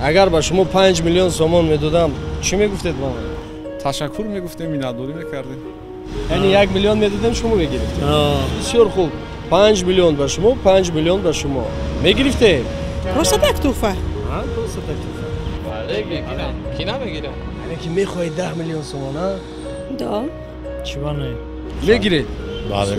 Агар ба шумо 5 миллион сомон медодам, чӣ мегуфтед ба ман? Ташаккур мегуфтем, миннатдорӣ мекардем. Яъне 1 миллион медодем, шумо мегирифтед? Бисёр хуб. 5 миллион ба шумо, 5 миллион ба шумо. Мегирифтед? Просто так туҳфа. Просто так туҳфа. Бале, мегирам. Ки намегирам? Яъне ки мехоҳед 10 миллион сомон, а? Да. Чӣ ба не? Мегиред? Бале.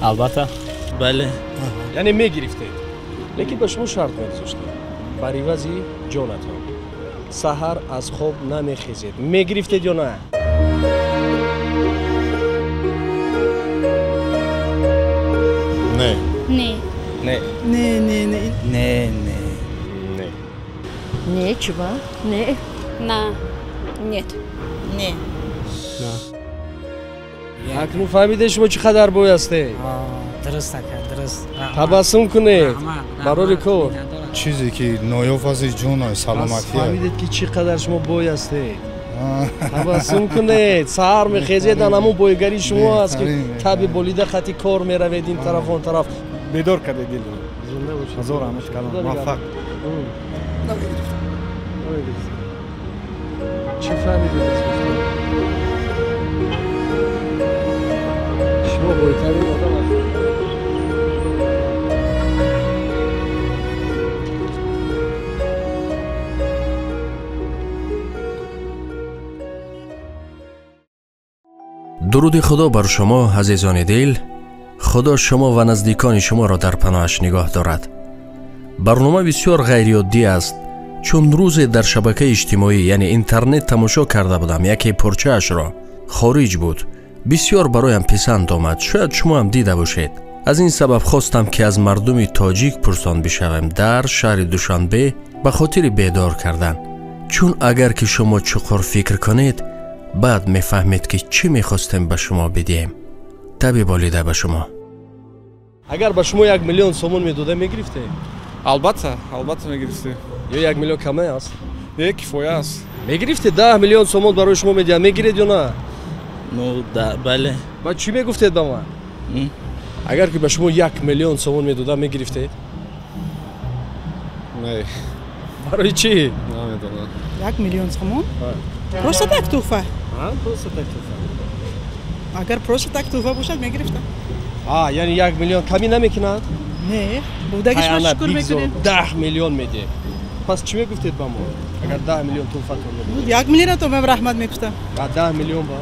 Албатта. Бале. Яъне мегирифтед. Лекин ба шумо шарт мегузоштем. Бар ивази ҷонатон. Саҳар аз хоб намехезед. Мегирифтед ё на? Не. Не. Не. Не, не, не. Не, не. Не. Не, чува? Не. На. Нет. Не. На. Акнун фаҳмидед шумо чӣ қадар бой ҳастед? Дуруст ака, дуруст. Табассум кунед. Барори кор. Чизе ки ноёфт аст ҷон аст, саломатӣ. Фаҳмидед ки чӣ қадар шумо бой ҳастед? Табассум кунед. Саҳар мехезед, ан ҳамон бойгарии шумо аст ки таби болида хати кор меравед ин тараф он тараф. Бедор кардед дилро. Ҳазор раҳмат калом. Муваффақ. Чӣ фаҳмидед аз гуфтан? Шумо бойтарин одам ҳастед. Дуруди Худо бар шумо, азизони дил. Худо шумо ва наздикони шуморо дар паноҳаш нигоҳ дорад. Барнома бисёр ғайриоддӣ аст, чун рӯзе дар шабакаи иҷтимоӣ, яъне интернет, тамошо карда будам яке порчаашро. Хориҷ буд. Бисёр бароям писанд омад. Шояд шумо ҳам дида бошед. Аз ин сабаб хостам ки аз мардуми тоҷик пурсон бишавем дар шаҳри Душанбе ба хотири бедор кардан. Чун агар ки шумо чуқур фикр кунед, баъд мефаҳмед ки чӣ мехостем ба шумо бидиҳем. Таби болида ба шумо. Агар ба шумо 1 миллион сомон медодам, мегирифтед? Албатта, албатта мегирифтем. Ё 1 миллион каме аст? Не, кифоя аст. Мегирифтед? 10 миллион сомон барои шумо медиҳам, мегиред ё на? Ну, да, бале. Ба чӣ мегуфтед ба ман? Агар ки ба шумо 1 миллион сомон медодам, мегирифтед? Не. Барои чӣ? Намедонам. 1 миллион сомон? Просто так туҳфа. Просто так туҳфа. Агар просто так туҳфа бошад, мегирифтам. Яъне 1 миллион камӣ намекунад? Не, будагишро шукр мекунем. 10 миллион медиҳем. Пас чӣ мегуфтед ба мо? Агар 10 миллион туҳфатон медодед? 1 миллион то ман раҳмат мегуфтам. 10 миллион ба?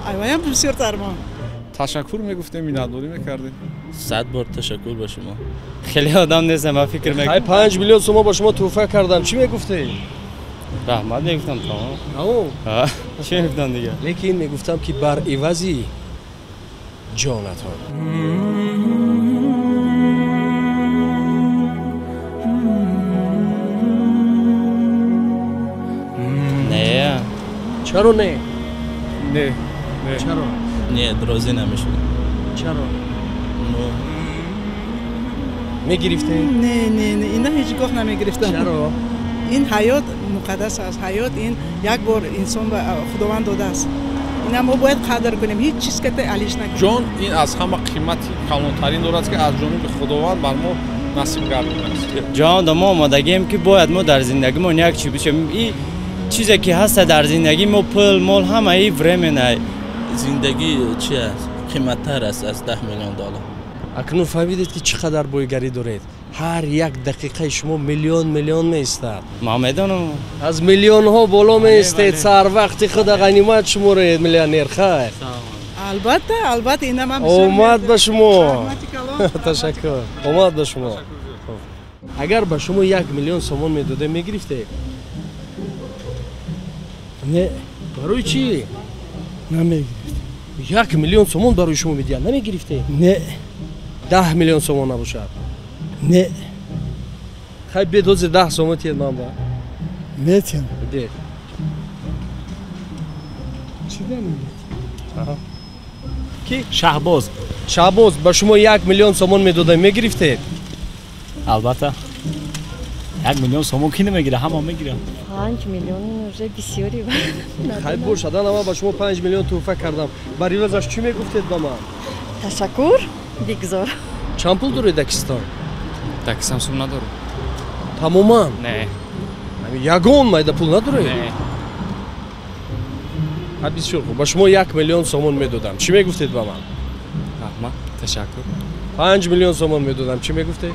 Айваям бисёртар мо. Ташаккур мегуфтем, миннатдорӣ мекардем. 100 бор ташаккур ба шумо. Хеле одам нестам, ман фикр мекунам. 5 миллион сомон ба шумо туҳфа кардам, чӣ мегуфтед? Раҳмат мегуфтам, тамом. Тамом? Чӣ мегуфтам дигар? Лекин мегуфтам ки бар ивази ҷонатон. Не. Чаро не? Не. Не. Чаро? Не, розӣ намешудам. Чаро? Ну, мегирифтед? Не, не, не, ина ҳеҷ гоҳ намегирифтам. Чаро? Ин ҳаёт муқаддас аст. Ҳаёт ин як бор инсон ба Худованд додааст. Ина мо бояд қадр кунем, ҳеҷ чиз ката алиш накунем. Ҷон ин аз ҳама қимати калонтарин дорад, ки аз ҷониби Худованд бар мо насиб гардидааст. Ҷон, мо омодагием ки бояд мо дар зиндагимон як чиз бишем. Ин чизе ки ҳаст дар зиндагӣ мо, пул, мол, ҳама ин временное. Зиндагӣ чи аст? Қиматтар аст аз 10 миллион доллар. Акнун фаҳмидед ки чӣ қадар бойгарӣ доред. Ҳар як дақиқаи шумо миллион миллион меистад. Ман медонам. Аз миллионҳо боло меистед. Сарвақти худа ғанимат шуморед, миллионер. Хайр. Албатта, албатта, ина ман омад ба шумо. Ташаккур. Омад ба шумо. Агар ба шумо 1 миллион сомон медодем, мегирифтед? Не. Барои чӣ? Намегирифтем. 1 миллион сомон барои шумо медиҳанд, намегирифтед? Не. 10 миллион сомон набошад? Не. Хай бед ҳозир 10 сомон тиед ман ба. Метиҳам. Бед. Чӣ намегирифтем? Ки? Шаҳбоз. Шаҳбоз, ба шумо 1 миллион сомон медодам, мегирифтед? Албатта. 1 миллион сомон ки намегирад, ҳама мегирад. 5 миллион уже бисёри. Хай бошад, ана ман ба шумо 5 миллион туҳфа кардам. Бар ивазаш чӣ мегуфтед ба ман? Ташаккур, бигзор. Чанд пул доред Дакистон? Дакистон сум надорам. Тамоман? Не. Ягон майда пул надоред? Не. Бисёр хуб. Ба шумо 1 миллион сомон медодам. Чӣ мегуфтед ба ман? Раҳмат, ташаккур. 5 миллион сомон медодам. Чӣ мегуфтед?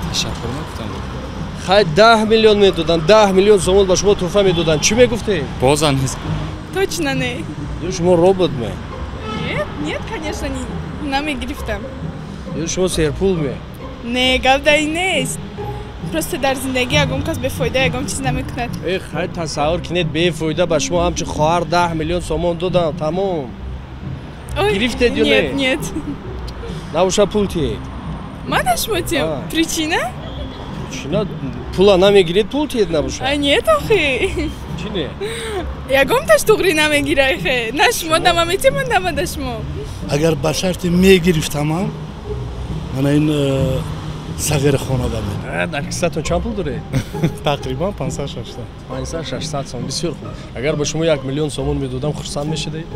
Ташаккур мегуфтам. Хай 10 миллион медодам. 10 миллион сомон ба шумо туҳфа медодам. Чӣ мегуфтед? Бозам нест. Точно не. Ё шумо робот ме? Нет, нет, конечно, намегирифтам. Ё шумо серпул ме? Не, гап дар ин нест. Просто дар зиндагӣ ягон кас бефоида ягон чиз намекунад. Э, хай тасаввур кунед, бефоида ба шумо ҳамчун хоҳар 10 миллион сомон додам, тамом. Гирифтед ё не? Нет, нет. Набоша пул тиед. Ман да шумо тием. Причина? Причина пула намегиред, пул тиед набоша. А нет, охи. Чӣ не? Ягонташ туғри намегира, хе. На шумо дама метием, ман дама да шумо. Агар ба шарти мегирифтамам, мана ин сағири хона бамед. Дар киссатон чанд пул доред? Тақрибан 500-600. 500-600 сом. Бисёр хуб. Агар ба шумо 1 миллион сомон медодам, хурсанд мешудед?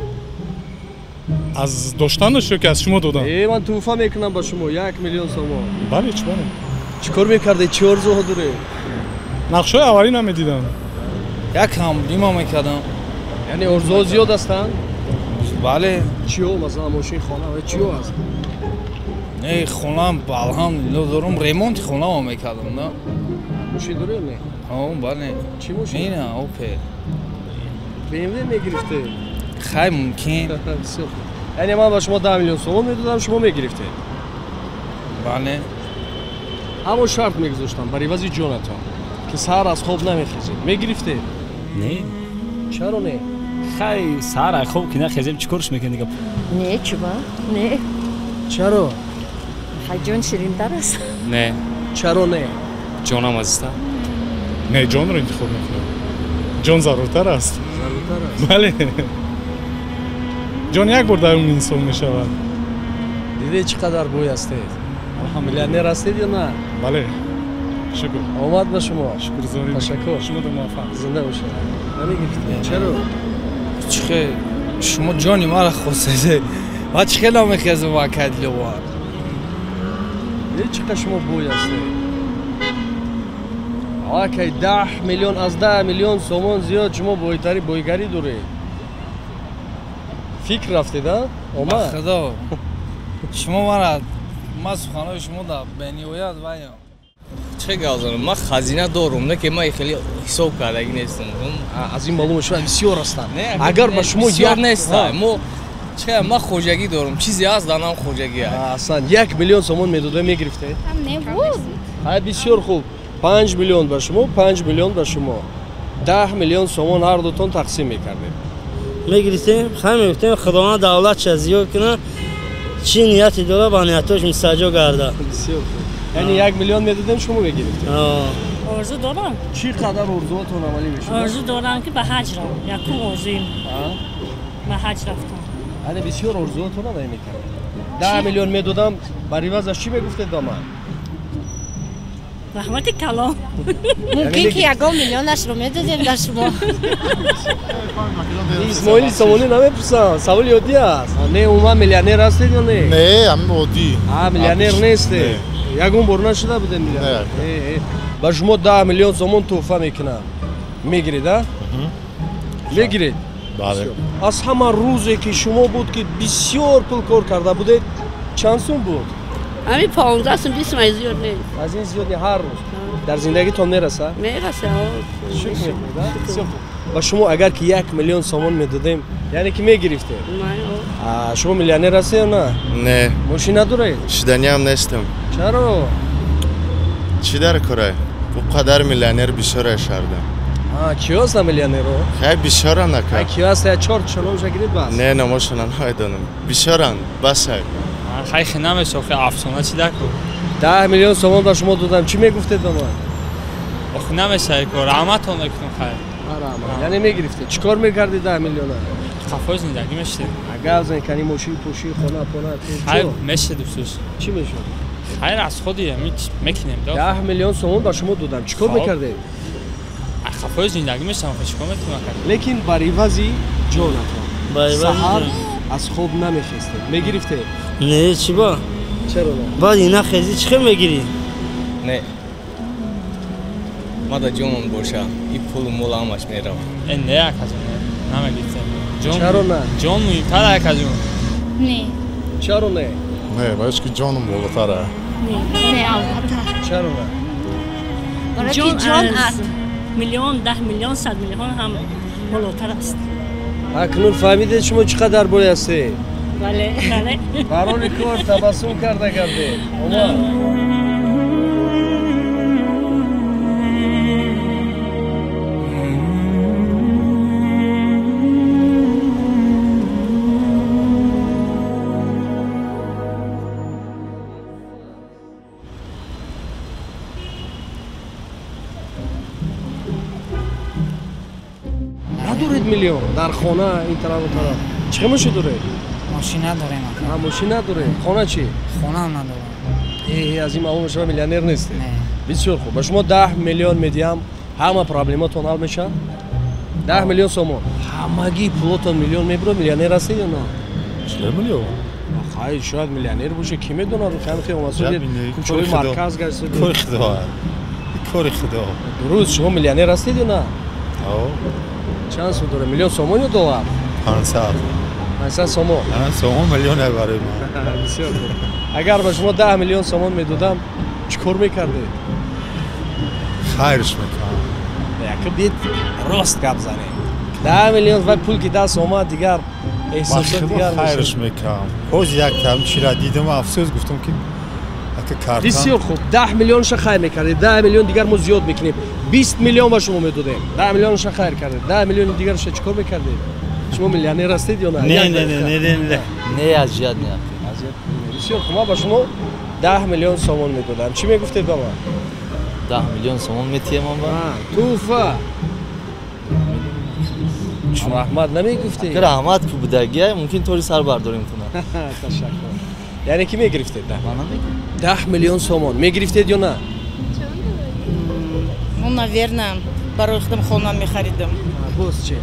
Аз доштанаш ё ки аз шумо додам? Э, ман туҳфа мекунам ба шумо 1 миллион сомон. Бале, чӣ бале. Чӣ кор мекардед? Чӣ орзуҳо доред? Нақшҳои аввалина медидам. Як ҳамлима мекардам. Яъне орзуҳо зиёд ҳастанд? Бале. Чиҳо, масалан, мошин, хона ва чиҳо ҳаст? Не, хонаам, алҳамдулилло дорум, ремонти хонаам мекардам, да. Мошин доред не? Ҳо, бале. Чӣ мошин? Ина, Опел. BMW мегирифтед? Хай, мумкин. Бисёр хуб. Яъне ман ба шумо 10 миллион сомон медодам, шумо мегирифтед? Бале. Аммо шарт мегузоштам бар ивази ҷонатон, ки саҳар аз хоб намехезед. Мегирифтед? Не. Чаро не? Хай, саҳар аз хоб ки нахезем, чӣ корш мекунем дига? Не, чуба, не. Чаро? Хай, ҷон ширинтар аст. Не. Чаро не? Ҷонам азизтар. Не, ҷонро интихоб мекунам. Ҷон заруртар аст. Заруртар аст? Бале. Ҷон як бор дар умри инсон мешавад. Дидед чӣ қадар бой ҳастед? Миллионер ҳастед ё на? Бале. Шукр. Омад ба шумо. Шукр зорӣ. Ташаккур. Шумо муваффақ. Зинда бошед. Намегирифтед? Чаро? Чӣ хел шумо ҷони маро хостед. Ва чӣ хел намехезам ва кадлова? Чӣ қадр шумо бой ҳастед? Аллакай 10 миллион аз 10 миллион сомон зиёд шумо бойтари бойгарӣ доред. Фикр рафтед, а? Омад. Худо. Шумо мара ман суханои шумо да бениҳоят ваям. Чӣ гап занам? Ман хазина дорум, не ки ман хеле ҳисоб кардагӣ нестам. Аз ин маълум мешавад бисёр ҳастанд. Агар ба шумо бисёр нестам, мо чӣ ман хоҷагӣ дорум, чизе ҳаст дар нам хоҷагӣ аст. Аслан 1 миллион сомон медодем, мегирифтед? Не буд. Ҳай, бисёр хуб. 5 миллион ба шумо, 5 миллион ба шумо. 10 миллион сомон ҳар дутон тақсим мекардед. Мегирифтем, хай мегуфтем Худованд давлатша зиёд кунад, чӣ нияте дорад ба ниятош мустаҷоб гардад. Бисёр хуб. Яъне 1 миллион медодем, шумо мегирифтед? Орзу дорам. Чӣ қадар орзуотон амалӣ мешуд? Орзу дорам ки ба ҳаҷ равам. Якум орзуим. Ба ҳаҷ рафтам. Яъне бисёр орзуотон амалӣ мекардед. 10 миллион медодам, бар ивазаш чӣ мегуфтед ба ман? Раҳмати калон. Мумкин ки ягон миллионашро медодем дар шумо. Исмоили Сомонӣ намепурсам, саволи оддӣ аст. Не, умуман миллионер ҳастед ё не? Не, ҳамин оддӣ. Миллионер нестед. Ягон бор нашуда будед миллионер? Ба шумо 10 миллион сомон туҳфа мекунам. Мегиред, а? Мегиред? Бале. Аз ҳама рӯзе ки шумо буд ки бисёр пул кор карда будед, чанд сум буд? Ҳамин 15 сум, 20 сум зиёд нест. Аз ин зиёд не, ҳар рӯз. Дар зиндагитон мерасад? Мерасад. Шукр мекунед, а? Бисёр хуб. Ба шумо агар ки 1 миллион сомон медодем, яъне ки мегирифтед? Шумо миллионер ҳастед ё на? Не. Мошин надоред? Шиданиам нестам. Чаро? Чӣ дар корай? Ӯ қадар миллионер бисёр шарда. Киё ҳастанд миллионерҳо? Хай бисёранд ака. Киё ҳастанд? Чор номша гиред бас. Не, номошона намедонам. Бисёранд, басай. Хай хе намешохе, афсона чӣ дар кор? 10 миллион сомон ба шумо додам, чӣ мегуфтед ба ман? Охи намешавад кор, раҳматон мекунам хай. Раҳмат. Яъне мегирифтед. Чӣ кор мекардед 10 миллиона? Қафои зиндагӣ мешидем. Агар зан кани мошин, пӯши, хона, пона, хай мешид дӯстӯш. Чӣ мешуд? Хайр аз худи мекунем. 10 миллион сомон ба шумо додам. Чӣ кор мекардед? Қафои зиндагӣ мешавам, чӣ кор мекунам? Лекин бар ивази ҷонатон. Саҳар аз хоб намехестед. Мегирифтед? Не, чӣ ба? Чаро не? Баъд ина хези чӣ хел мегирӣ? Не. Мада ҷонам боша, и пулу мол ҳамаш мерава. Не, акаҷон, намегирифтем. Чаро на? Ҷон муҳимтар, акаҷон. Не. Чаро не? Не, барои ки ҷоном болотара. Не, албатта. Чаро на? Барои ки ҷон аз миллион, 10 миллион, 100 миллион ҳам болотар аст. Акнун фаҳмидед шумо чӣ қадар бой ҳастед? Бале, бале. Барои кор табассум карда гардед. Омад. Надоред миллион дар хона ин тараф он тараф. Чӣ мошин доред? Мошин надорем. Мошин надоред. Хона чӣ? Хонаам надорам. Аз ин маълум мешавад миллионер нестед. Бисёр хуб. Ба шумо 10 миллион медиҳам, ҳама проблематон ҳал мешавад. 10 миллион сомон. Ҳамагӣ пулотон миллион мебурад, миллионер ҳастед ё на? Чӣ миллион? Хай, шояд миллионер боше, ки медонад, хеле омасуд кӯчаҳои марказ гаштед. Кори Худо. Кори Худо. Дуруст, шумо миллионер ҳастед ё на? Чанд сум доред? Миллион сомон ё доллар? 500. 500 сомон. Сомон миллион барои ман. Бисёр хуб. Агар ба шумо 10 миллион сомон медодам, чӣ кор мекардед? Хайрш мекардам. Яке бит рост гап занем. 10 миллион ва пул ки даст омад, дигар эҳсосот дигар мешавад. Хайрш мекардам. Ҳоз як там чира дидам, афсӯс гуфтам ки ака картам. Бисёр хуб. 10 миллионша хайр мекардед. 10 миллион дигар мо зиёд мекунем. 20 миллион ба шумо медодем. 10 миллионша хайр кардед. 10 миллиони дигарша чӣ кор мекардед? Шумо миллионер ҳастед ё на? Не, не, не, не, не. Не, азият не. Азият. Бисёр хуб, ман ба шумо 10 миллион сомон медодам. Чӣ мегуфтед ба ман? 10 миллион сомон метиҳам ман ба? Туҳфа. Раҳмат намегуфтед? Раҳмат ку будагия, мумкин тори сар бардорем туна. Ташаккур. Яъне ки мегирифтед 10? Ман намегирифтам. 10 миллион сомон мегирифтед ё на? Ну, наверное, барои худам хона мехаридам. Боз чӣ?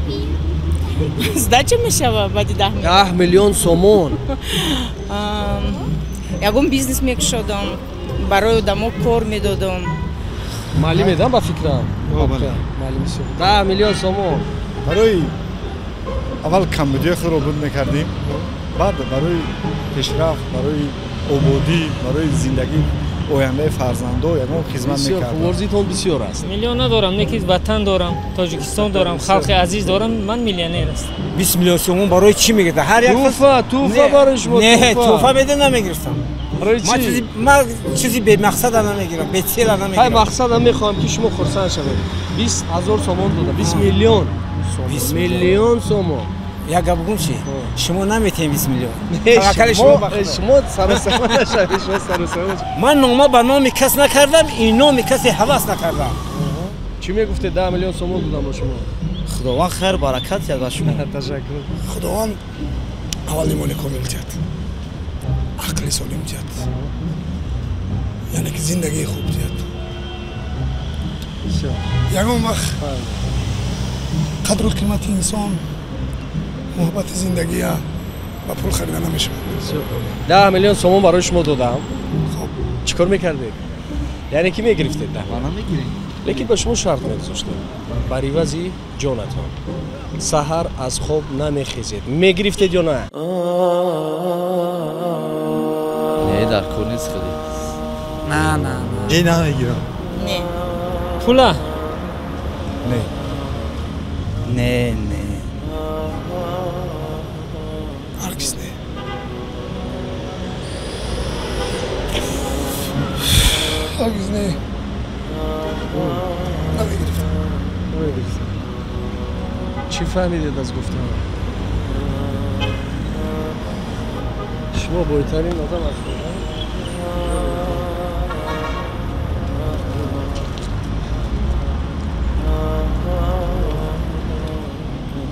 Сдача мешава баъди 10 миллион. 10 миллион сомон. Ягон бизнес мекушодам, барои одамо кор медодам. Маълим медам ба фикрам. Маълим 10 миллион сомон. Барои аввал камбудиҳои худро буд мекардем, баъд барои пешрафт, барои ободӣ, барои зиндагӣ ояндаи фарзандо ягон хизмат мекардам. Орзуитон бисёр аст. Миллион надорам, не ки ватан дорам, Тоҷикистон дорам, халқи азиз дорам, ман миллионер ҳастам. 20 миллион сомон барои чӣ мегирифтам? Ҳар як туҳфа, туҳфа барои шумо. Не, туҳфа меда намегирифтам. Барои чӣ? Ман чизи бемақсада намегирам, бецела намегирам. Ҳай мақсадам мехоҳам ки шумо хурсанд шавед. 20 ҳазор сомон додам, 20 миллион. 20 миллион сомон. Як гап бигӯм чӣ? Шумо наметиҳем 20 миллион. Шумо саросема нашавед, шумо саросема нашавед. Ман нома ба номи кас накардам, ин номи касе ҳавас накардам. Чӣ мегуфтед 10 миллион сомон додам ба шумо? Худованд хайр баракат диҳад ба шумо. Ташаккур. Худованд аввал имони комил диҳад, ақли солим диҳад, яъне ки зиндагии хуб диҳад. Ягон вақт қадру қимати инсон, муҳаббати зиндагия ба пул харида намешавад. 10 миллион сомон барои шумо додам. Чӣ кор мекардед? Яъне ки мегирифтед? Ман намегирем. Лекин ба шумо шарт мегузоштем. Бар ивази ҷонатон саҳар аз хоб намехезед. Мегирифтед ё на? Не, дар кор нест хеле. На, на, на. Не, намегирам. Не. Пула? Не. Не, не. Ҳаргиз не. Ҳаргиз не. Намегирифтам. Намегирифтам. Чӣ фаҳмидед аз гуфтаам? Шумо бойтарин одам ҳастед.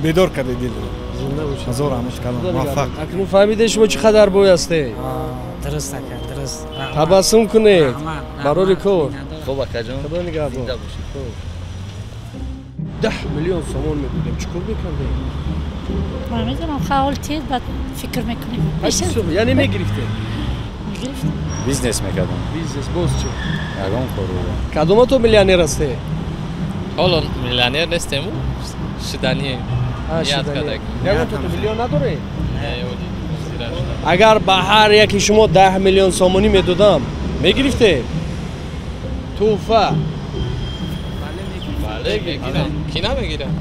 Бедор кардед дилро. Зинда бошед. Ҳазор раҳмат калом. Муваффақ. Акнун фаҳмидед шумо чӣ қадар бой ҳастед? Дуруст ака, дуруст. Табассум кунед. Барори кор. Хуб акаҷон. Худо нигаҳбон. Зинда бошед. 10 миллион сомон медодем. Чӣ кор мекардед? Ман медонам, хаол тез баъд фикр мекунем. Яъне мегирифтед? Мегирифтем. Бизнес мекардам. Бизнес боз чӣ? Ягон кор. Кадомато миллионер ҳастед? Ҳоло миллионер нестем, шуданием. Ягон то миллион надоред? Агар ба ҳар яки шумо 10 миллион сомонӣ медодам, мегирифтед? Тӯҳфа. Бале, мегирам. Ки намегирам?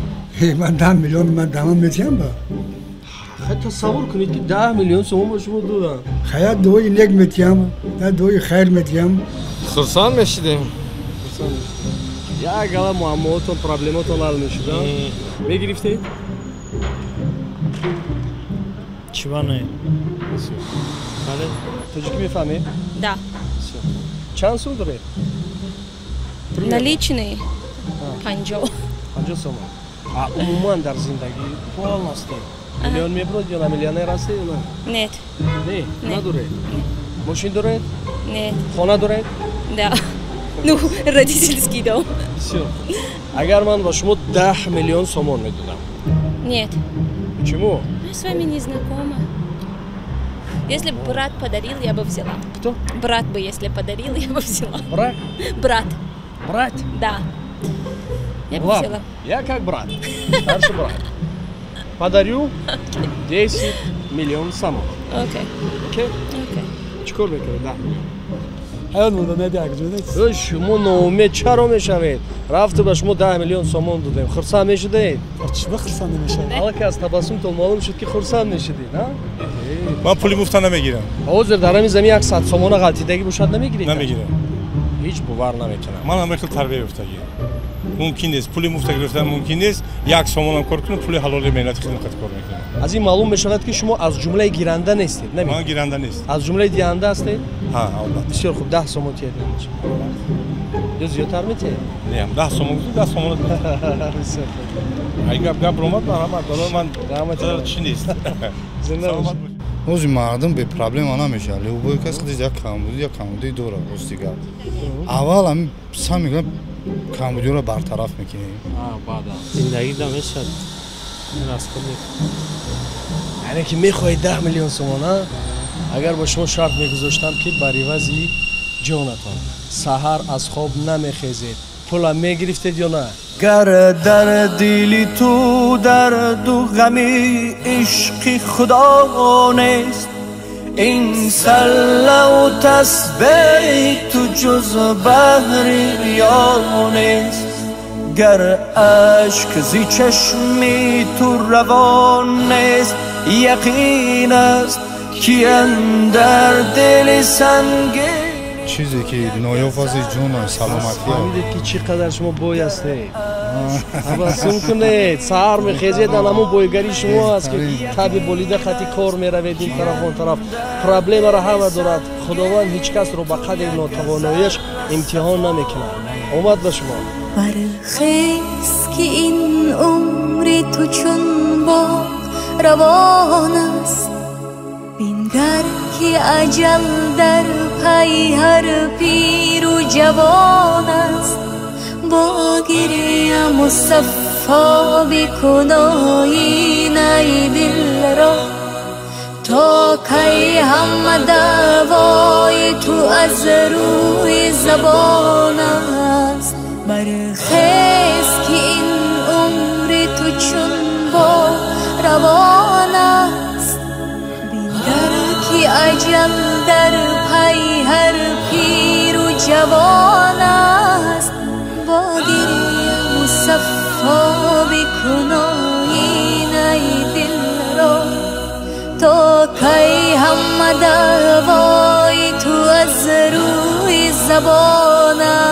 Ман 10 миллион ман дамам метиҳам ба. Хай тасаввур кунед ки 10 миллион сомон ба шумо додам. Хай дуои нек метиҳам, дуои хайр метиҳам. Хурсанд мешидем. Хурсанд мешидем. Як гала муаммоотон, проблемотон ҳал мешуда. Мегирифтед? Чиба не? Бале. Тоҷикӣ мефаҳмед? Да. Чанд сум доред? Наличные 50. 50 сомон. А умуман дар зиндагӣ полностью миллион мебурд ё на миллионер ҳастед ё на? Нет. Не, надоред? Мошин доред? Нет. Хона доред? Да. Ну, родительский дом. Всё. Агар ман ба шумо 10 миллион сомон медодам? Нет. Почему? Я с вами не знакома. Если бы брат подарил, я бы взяла. Кто? Брат бы, если подарил, я бы взяла. Брат? Брат. Брат? Да. Я бы взяла. Я как брат. Старший брат. Подарю 10 миллион сомон. Окей. Окей? Окей. Чикор мекунед 10 миллион? Ҳаёт монда медиҳак ҷудед. Шумо ноумед чаро мешавед? Рафту ба шумо 10 миллион сомон додем. Хурсанд мешудед? Чӣ ба хурсанд намешавед? Аллакай аз табассумтон маълум шуд ки хурсанд мешудед, а? Ман пули муфта намегирам. Ҳозир дар ҳамин замин 100 сомона ғалтидагӣ бошад намегиред? Намегирам. Ҳеҷ бовар намекунам. Ман ҳам хеле тарбия ёфтагиам. Мумкин нест. Пули муфта гирифтан мумкин нест. Як сомонам кор кунам, пули ҳалоли меҳнати худам қад кор мекунам. Аз ин маълум мешавад ки шумо аз ҷумлаи гиранда нестед, наме? Ман гиранда нест. Аз ҷумлаи диҳанда ҳастед? Ҳа, албатта. Бисёр хуб, 10 сомон тиҳед. Ё зиёдтар метиҳед? Не, 10 сомон гуфтӣ, 10 сомон. Бисёр хуб. Ай гап гап ромад, марҳамат, барои ман чӣ нест. Зинда бошед. Ҳозир мардум бепроблема намешавад. Любой кас худаш як камбудӣ, як камбудӣ дорад, рости гап. Аввал ҳамин сам мегӯям камбудиро бартараф мекунем. Зиндагӣ да мешавад. Расход мекунем. Яъне ки мехоҳед 10 миллион сомон, а? Агар бо шумо шарт мегузоштам ки бар ивази ҷонатон саҳар аз хоб намехезед, пула мегирифтед ё на? Гар дар дили ту дарду ғами ишқи худо нест, ин саллаву тасбеҳи ту ҷуз баҳри риё нест. Гар ашк зи чашми ту равон нест, яқин аст ки андар дили сангин. Чизе ки ноёфт аст ҷон аст, саломатӣ. Фаҳмидед ки чӣ қадар шумо бой ҳастед. Табассум кунед, саҳар мехезед, ан ҳамон бойгарии шумо аст ки таби болида хати кор меравед ин тараф он тараф. Проблемаро ҳама дорад. Худованд ҳеҷ касро ба қадри нотавоноияш имтиҳон намекунад. Омад ба шумо. Бархез ки ин умри ту чун боғ равон аст, бингар ки аҷал дар пайи ҳар пиру ҷавон аст. Бо гиря мусаффо бикун оинаи дилро, то кай ҳама даъвои ту аз рӯи забон аст. Бархез ки ин умри ту чун боғ равон аст, бингар ки аҷал дар пайи ҳар пиру ҷавон аст. Бо гиря мусаффо бикун оинаи дилро, то кай ҳама даъвои ту аз рӯи забон аст.